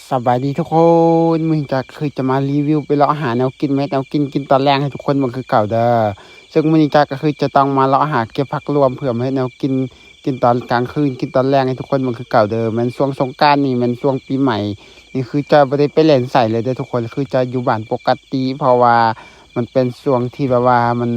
ສະບາຍດີທຸກຄົນ, ມື້ນີ້ຈອຍຄືຈະມາຣີວິວໄປເລາະຫາແນວກິນ ມາເຮັດແນວກິນກິນຕອນແລງໃຫ້ທຸກຄົນເບິ່ງຄືເກົ່າເດີ. ເຊິ່ງມື້ນີ້ຈອຍກໍຄືຈະຕ້ອງມາເລາະຫາເກັບຜັກລວມ ເພື່ອມາເຮັດແນວກິນ ກິນຕອນກາງຄືນ ກິນຕອນແລງໃຫ້ທຸກຄົນເບິ່ງຄືເກົ່າເດີ. ແມ່ນຊ່ວງສົງການນີ້ ແມ່ນຊ່ວງປີໃໝ່ນີ້ ຄືຈອຍບໍ່ໄດ້ໄປເລ່ນໃສເລີຍເດີທຸກຄົນ, ຄືຈອຍຢູ່ບ້ານປົກກະຕິ ເພາະວ່າມັນເປັນຊ່ວງທີ່ແບບວ່າມັນ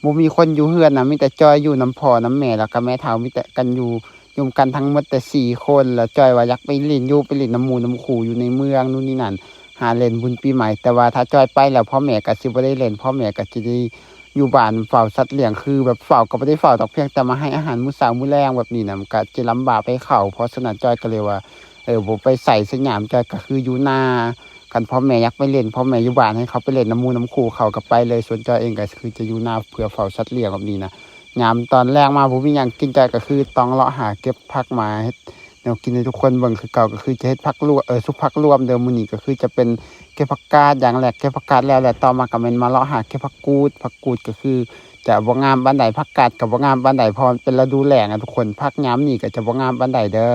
ບໍ່ມີຄົນຢູ່ເຮືອນນະ, ມີແຕ່ຈອຍຢູ່ນຳພໍ່ນຳແມ່ ແລ້ວກໍແມ່ເຖົ້າ, ມີແຕ່ກັນຢູ່ ຢູ່ນຳກັນທັງໝົດແຕ່ສີ່ຄົນ. ແລ້ວຈອຍວ່າຢາກໄປຫຼິ້ນຢູ່ ໄປຫຼິ້ນນຳໝູ່ນຳຄູ່ຢູ່ໃນເມືອງ ນູ່ນນີ້ນັ້ນ ຫາຫຼິ້ນບຸນປີໃໝ່. ແຕ່ວ່າຖ້າຈອຍໄປແລ້ວ ພໍ່ແມ່ກໍຊິບໍ່ໄດ້ຫຼິ້ນ, ພໍ່ແມ່ກໍຊິໄດ້ຢູ່ບ້ານເຝົ້າສັດລ້ຽງ, ຄືແບບເຝົ້າກໍບໍ່ໄດ້ເຝົ້າດອກ, ພຽງແຕ່ມາໃຫ້ອາຫານມື້ເຊົ້າມື້ແລງແບບນີ້ນະ, ມັນກໍຈະລຳບາກໄປເຂົ້າ. ເພາະສະນັ້ນຈອຍກໍເລີຍວ່າ ເອີ ບໍ່ໄປໃສສະຫຍາມ, ຈອຍກໍຄືຢູ່ນາ. ຄັນພໍ່ແມ່ຢາກໄປຫຼິ້ນ ພໍ່ແມ່ຢູ່ບ້ານ ໃຫ້ເຂົາໄປຫຼິ້ນນຳໝູ່ນຳຄູ່ເຂົາກໍໄປເລີຍ, ສ່ວນຈອຍເອງກໍຄືຈະຢູ່ນາເພື່ອເຝົ້າສັດລ້ຽງແບບນີ້ນະ. ຍາມຕອນແລງມາບໍ່ມີຫຍັງກິນ ຈອຍກໍຄືຕ້ອງເລາະຫາເກັບຜັກມາເຮັດແນວກິນໃຫ້ທຸກຄົນເບິ່ງຄືເກົ່າ, ກໍຄືຈະເຮັດຜັກລວມ ເອີ ຊຸບຜັກລວມເດີ. ມື້ນີ້ກໍຄືຈະເປັນເກັບຜັກກາດຢ່າງແລກ, ເກັບຜັກກາດແລ້ວ ແລ້ວຕໍ່ມາກໍແມ່ນມາເລາະຫາເກັບຜັກກູດ. ຜັກກູດກໍຄືຈະບໍ່ງາມປານໃດ, ຜັກກາດກໍບໍ່ງາມປານໃດ ເພາະມັນເປັນລະດູແລ້ງນະທຸກຄົນ, ຜັກຍາມນີ້ກໍຈະບໍ່ງາມປານໃດເດີ.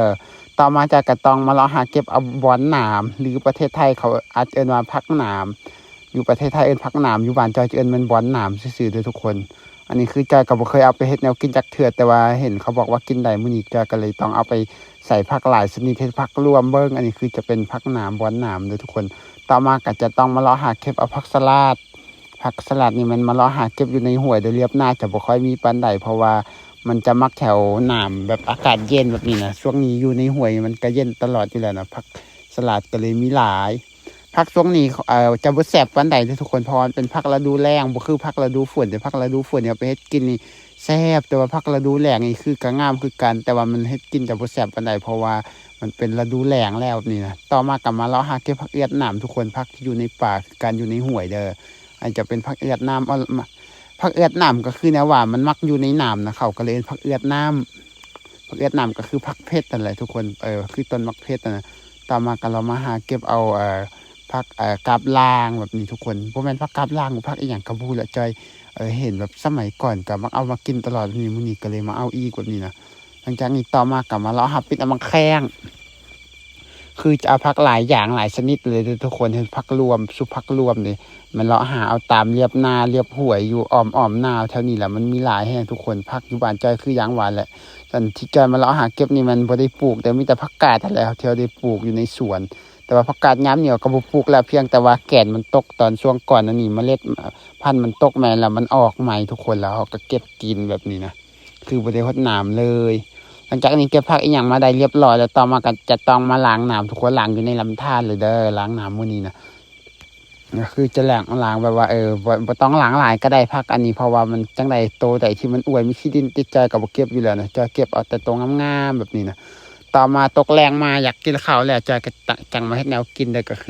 ຕໍ່ມາຈອຍກໍຕ້ອງມາເລາະຫາເກັບເອົາບອນໜາມ ຫຼື ປະເທດໄທເຂົາອາດເອີ້ນວ່າຜັກໜາມ, ຢູ່ປະເທດໄທເອີ້ນຜັກໜາມ, ຢູ່ບ້ານຈອຍຈະເອີ້ນແມ່ນບອນໜາມຊື່ໆເດີທຸກຄົນ. ອັນນີ້ຄືຈອຍກໍບໍ່ເຄີຍເອົາໄປເຮັດແນວກິນຈັກເທື່ອ, ແຕ່ວ່າເຫັນເຂົາບອກວ່າກິນໄດ້, ມື້ນີ້ຈອຍກໍເລີຍຕ້ອງເອົາໄປໃສ່ຜັກຫຼາຍຊະນິດ ເຮັດຜັກລວມເບິ່ງ. ອັນນີ້ຄືຈະເປັນຜັກໜາມ ບອນໜາມເດີທຸກຄົນ. ຕໍ່ມາກໍຈະຕ້ອງມາເລາະຫາເກັບເອົາຜັກສະຫຼັດ. ຜັກສະຫຼັດນີ້ແມ່ນມາເລາະຫາເກັບຢູ່ໃນຫ້ວຍເດີ, ລຽບໜ້າຈະບໍ່ຄ່ອຍມີປານໃດ ເພາະວ່າມັນຈະມັກແຖວໜາມແບບອາກາດເຢັນແບບນີ້ນະ. ຊ່ວງນີ້ຢູ່ໃນຫ້ວຍມັນກໍເຢັນຕະຫຼອດຢູ່ແລ້ວນະ, ຜັກສະຫຼັດກໍເລີຍມີຫຼາຍ. ຜັກຊ່ວງນີ້ ເອີ ຈະບໍ່ແຊບປານໃດເດີທຸກຄົນ, ເພາະວ່າມັນເປັນຜັກລະດູແລ້ງ, ບໍ່ຄືຜັກລະດູຝົນເດ້. ຜັກລະດູຝົນນີ້ເອົາໄປເຮັດກິນນີ້ແຊບ, ແຕ່ວ່າຜັກລະດູແລ້ງນີ້ຄືກໍງາມຄືກັນ, ແຕ່ວ່າມັນເຮັດກິນຈະບໍ່ແຊບປານໃດ ເພາະວ່າມັນເປັນລະດູແລ້ງແລ້ວແບບນີ້ນະ. ຕໍ່ມາກໍມາເລາະຫາເກັບຜັກເອືອດໜາມທຸກຄົນ, ຜັກທີ່ຢູ່ໃນປ່າຄືກັນ ຢູ່ໃນຫ້ວຍເດີ. ອັນຈະເປັນຜັກເອືອດໜາມ ເອົາ ມາ ຜັກເອືອດໜາມກໍຄືແນວວ່າມັນມັກຢູ່ໃນໜາມນະ, ເຂົາກໍເລີຍເອີ້ນຜັກເອືອດໜາມ. ຜັກເອືອດໜາມກໍຄືຜັກເຜັດນັ້ນແຫຼະທຸກຄົນ, ເອີ ຄືຕົ້ນໝາກເຜັດນັ້ນນະ. ຕໍ່ມາກໍເລາະມາຫາເກັບເອົາ ເອີ ຜັກ ເອີ ກາບລ່າງແບບນີ້ທຸກຄົນ, ບໍ່ແມ່ນຜັກກາບລ່າງ ຜັກອີ່ຫຍັງກໍບໍ່ຮູ້ລະ. ຈອຍ ເອີ ເຫັນແບບສະໄໝກ່ອນກໍມັກເອົາມາກິນຕະຫຼອດແບບນີ້, ມື້ນີ້ກໍເລີຍມາເອົາອີກແບບນີ້ນະ. ຫຼັງຈາກນີ້ຕໍ່ມາກໍມາເລາະຫາປິດເອົາໝາກແຂ້ງ. ຄືຈະເອົາຜັກຫຼາຍຢ່າງຫຼາຍຊະນິດເລີຍເດີທຸກຄົນ, ເຮັດຜັກລວມ ຊຸບຜັກລວມນີ້ ມັນເລາະຫາເອົາຕາມລຽບນາລຽບຫ້ວຍ ຢູ່ອ້ອມໆນາແຖວນີ້ແຫຼະ, ມັນມີຫຼາຍແຮງທຸກຄົນ. ຜັກຢູ່ບ້ານຈອຍຄືຢ່າງວ່າແຫຼະ, ອັນທີ່ຈອຍມາເລາະຫາເກັບນີ້ມັນບໍ່ໄດ້ປູກເດີ, ມີແຕ່ຜັກກາດຫັ້ນແຫຼະທີ່ເຮົາໄດ້ປູກຢູ່ໃນສວນ. ແຕ່ວ່າຜັກກາດຍາມນີ້ກໍບໍ່ປູກແລ້ວ, ພຽງແຕ່ວ່າແກ່ນມັນຕົກຕອນຊ່ວງກ່ອນອັນນີ້, ເມລັດພັນມັນຕົກໃໝ່ແລ້ວ ມັນອອກໃໝ່ທຸກຄົນ, ແລ້ວເຮົາກໍເກັບກິນແບບນີ້ນະ. ຄືບໍ່ໄດ້ຫົດນ້ຳເລີຍ. ຫຼັງຈາກນີ້ເກັບຜັກອີ່ຫຍັງມາໄດ້ລຽບຮ້ອຍແລ້ວ, ຕໍ່ມາກໍຈະຕ້ອງມາລ້າງນ້ຳທຸກຄົນ, ລ້າງຢູ່ໃນລຳທານເລີຍເດີ, ລ້າງນ້ຳມື້ນີ້ນະ. ກໍຄືຈະລ້າງ ລ້າງແບບວ່າ ເອີ ບໍ່ ບໍ່ຕ້ອງລ້າງຫຼາຍກໍໄດ້ຜັກອັນນີ້, ເພາະວ່າມັນຈັ່ງໃດ ໂຕໃດທີ່ມັນອວຍມີຂີ້ດິນຕິດ ຈອຍກໍບໍ່ເກັບຢູ່ແລ້ວນະ, ຈອຍເກັບເອົາແຕ່ໂຕງາມໆແບບນີ້ນະ. ຕໍ່ມາຕົກແລງມາຢາກກິນເຂົ້າແລ້ວ, ຈອຍກໍຈະ ຈັ່ງມາເຮັດແນວກິນເດີ, ກໍຄື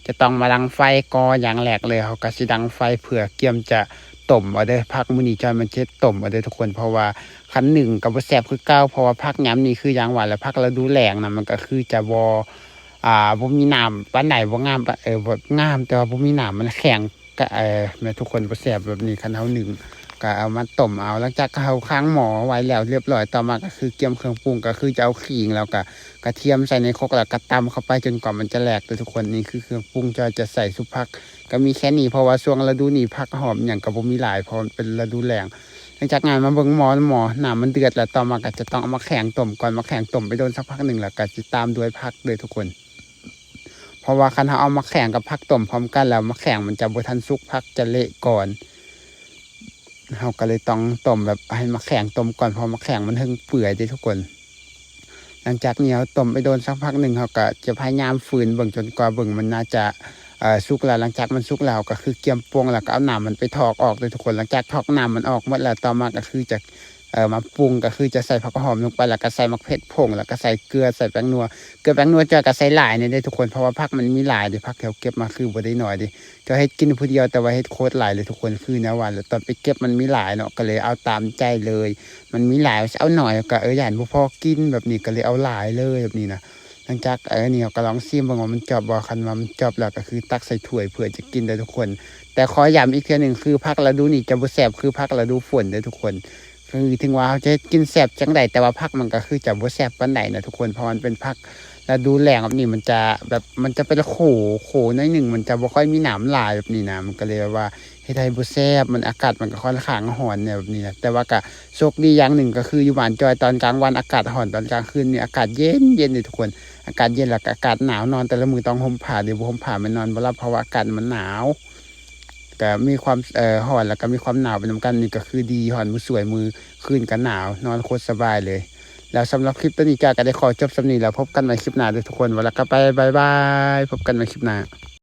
ຈະຕ້ອງມາດັງໄຟກ່ອນ. ຢ່າງແລກເລີຍ ເຮົາກໍຊິດັງໄຟເພື່ອກຽມຈະ ຕົ້ມເອົາເດີ, ຜັກມື້ນີ້ຈອຍມັນຈະເຮັດຕົ້ມເອົາເດີທຸກຄົນ, ເພາະວ່າຄັນໜຶ້ງກໍບໍ່ແຊບຄືເກົ່າ, ເພາະວ່າຜັກຍາມນີ້ຄືຢ່າງວ່າແຫຼະ, ຜັກລະດູແລ້ງນະ ມັນກໍຄືຈະບໍ່ ອ່າ ບໍ່ມີນ້ຳປານໃດ, ບໍ່ງາມປານ ເອີ ແບບງາມ ແຕ່ວ່າບໍ່ມີນ້ຳ, ມັນແຂງ ກະ ເອີ ແມ່ນທຸກຄົນ ບໍ່ແຊບແບບນີ້. ຄັນເຮົາໜຶ້ງກໍເອົາມາຕົ້ມເອົາ. ຫຼັງຈາກເຮົາຄ້າງໝໍ້ໄວ້ແລ້ວລຽບຮ້ອຍ, ຕໍ່ມາກໍຄືກຽມເຄື່ອງປຸງ, ກໍຄືຈະເອົາຂີງ ແລ້ວກໍກະທຽມໃສ່ໃນຄົກ ແລ້ວກໍຕຳເຂົ້າໄປຈົນກວ່າມັນຈະແຫຼກເດີທຸກຄົນ. ນີ້ຄືເຄື່ອງປຸງ ຈອຍຈະໃສ່ຊຸບຜັກ ກໍມີແຄ່ນີ້, ເພາະວ່າຊ່ວງລະດູນີ້ ຜັກຫອມຫຍັງກໍບໍ່ມີຫຼາຍ ເພາະມັນເປັນລະດູແລ້ງ. ຫຼັງຈາກນັ້ນມາເບິ່ງໝໍ້, ໝໍ້ນ້ຳມັນເດືອດແລ້ວ, ຕໍ່ມາກໍຈະຕ້ອງເອົາໝາກແຂງຕົ້ມກ່ອນ. ໝາກແຂງຕົ້ມໄປໂດນສັກພັກໜຶ່ງແລ້ວ ກໍຊິຕາມດ້ວຍຜັກເດີທຸກຄົນ, ເພາະວ່າຄັນເຮົາເອົາໝາກແຂງກັບຜັກຕົ້ມພ້ອມກັນແລ້ວ ໝາກແຂງມັນຈະບໍ່ທັນສຸກ, ຜັກຈະເລະກ່ອນ. ເຮົາກໍເລີຍຕ້ອງຕົ້ມແບບໃຫ້ໝາກແຂງຕົ້ມກ່ອນ, ເພາະໝາກແຂງມັນເຖິງເປື່ອຍເດ້ທຸກຄົນ. ຫຼັງຈາກນີ້ເຮົາຕົ້ມໄປໂດນສັກພັກໜຶ່ງ, ເຮົາກໍຈະພະຍາຍາມຝືນເບິ່ງຈົນກວ່າເບິ່ງມັນໜ້າຈະ ເອີ ສຸກແລ້ວ. ຫຼັງຈາກມັນສຸກແລ້ວ ເຮົາກໍຄືກຽມປົງ ແລ້ວກໍເອົານ້ຳມັນໄປຖອກອອກເດີທຸກຄົນ. ຫຼັງຈາກຖອກນ້ຳມັນອອກໝົດແລ້ວ, ຕໍ່ມາກໍຄືຈະ ເອີ ມາປຸງ ກໍຄືຈະໃສ່ຜັກຫອມລົງໄປ ແລ້ວກໍໃສ່ໝາກເຜັດຜົງ ແລ້ວກໍໃສ່ເກືອ ໃສ່ແປ້ງນົວ. ເກືອແປ້ງນົວຈອຍກໍໃສ່ຫຼາຍແດ່ເດີທຸກຄົນ, ເພາະວ່າຜັກມັນມີຫຼາຍເດ້, ຜັກທີ່ເຮົາເກັບມາຄືບໍ່ໄດ້ໜ້ອຍເດ້. ຈອຍເຮັດກິນຜູ້ດຽວ ແຕ່ວ່າເຮັດໂຄດຫຼາຍເລີຍທຸກຄົນ, ຄືແນວວ່າແຫຼະ ຕອນໄປເກັບມັນມີຫຼາຍເນາະ, ກໍເລີຍເອົາຕາມໃຈເລີຍ. ມັນມີຫຼາຍ ເອົາໜ້ອຍກໍ ເອີ ຢ້ານບໍ່ພໍກິນແບບນີ້, ກໍເລີຍເອົາຫຼາຍເລີຍແບບນີ້ນະ. ຫຼັງຈາກ ເອີ ນີ້ເຮົາກໍລອງຊີມເບິ່ງວ່າມັນຈອບບໍ່, ຄັນວ່າມັນຈອບແລ້ວ ກໍຄືຕັກໃສ່ຖ້ວຍເພື່ອຈະກິນເດີທຸກຄົນ. ແຕ່ຂໍຢ້ຳອີກເທື່ອໜຶ່ງ ຄືຜັກລະດູນີ້ຈະບໍ່ແຊບຄືຜັກລະດູຝົນເດີທຸກຄົນ. ຄືເຖິງວ່າເຮົາຈະເຮັດກິນແຊບຈັ່ງໃດ ແຕ່ວ່າຜັກມັນກໍຄືຈະບໍ່ແຊບປານໃດນະທຸກຄົນ, ເພາະມັນເປັນຜັກ ລະດູແລ້ງແບບນີ້ມັນຈະແບບ ມັນຈະເປັນໂຂ ໂຂໜ້ອຍໜຶ່ງ ມັນຈະບໍ່ຄ່ອຍມີນ້ຳຫຼາຍແບບນີ້ນະ ມັນກໍເລີຍແບບວ່າເຮັດໃຫ້ບໍ່ແຊບ ມັນ ອາກາດມັນກໍຄ່ອນຂ້າງຮ້ອນແນວແບບນີ້ນະ ແຕ່ວ່າກະໂຊກດີຢ່າງໜຶ່ງກໍຄືຢູ່ບ້ານຈອຍຕອນກາງວັນອາກາດຮ້ອນ ຕອນກາງຄືນນີ້ອາກາດເຢັນໆເດ້ທຸກຄົນ ອາກາດເຢັນ ແລ້ວກໍອາກາດໜາວ ນອນແຕ່ລະມື້ຕ້ອງຫົ່ມຜ້າ ເດີບໍ່ຫົ່ມຜ້າແມ່ນນອນບໍ່ຫຼັບ ເພາະວ່າອາກາດມັນໜາວ ກະມີຄວາມ ເອີ ຮ້ອນ ແລ້ວກະມີຄວາມໜາວໄປນຳກັນ ນີ້ກະຄືດີ ຮ້ອນມື້ສວຍ ມື້ຄືນກະໜາວ ນອນໂຄດສະບາຍເລີຍ. ແລ້ວສຳລັບຄລິບໂຕນີ້ ຈອຍກະໄດ້ຂໍຈົບສ່ຳນີ້ແລ້ວ ພົບກັນໃໝ່ຄລິບໜ້າເດີທຸກຄົນ ວ່າແລ້ວກະໄປ ບາຍບາຍ ພົບກັນໃໝ່ຄລິບໜ້າ.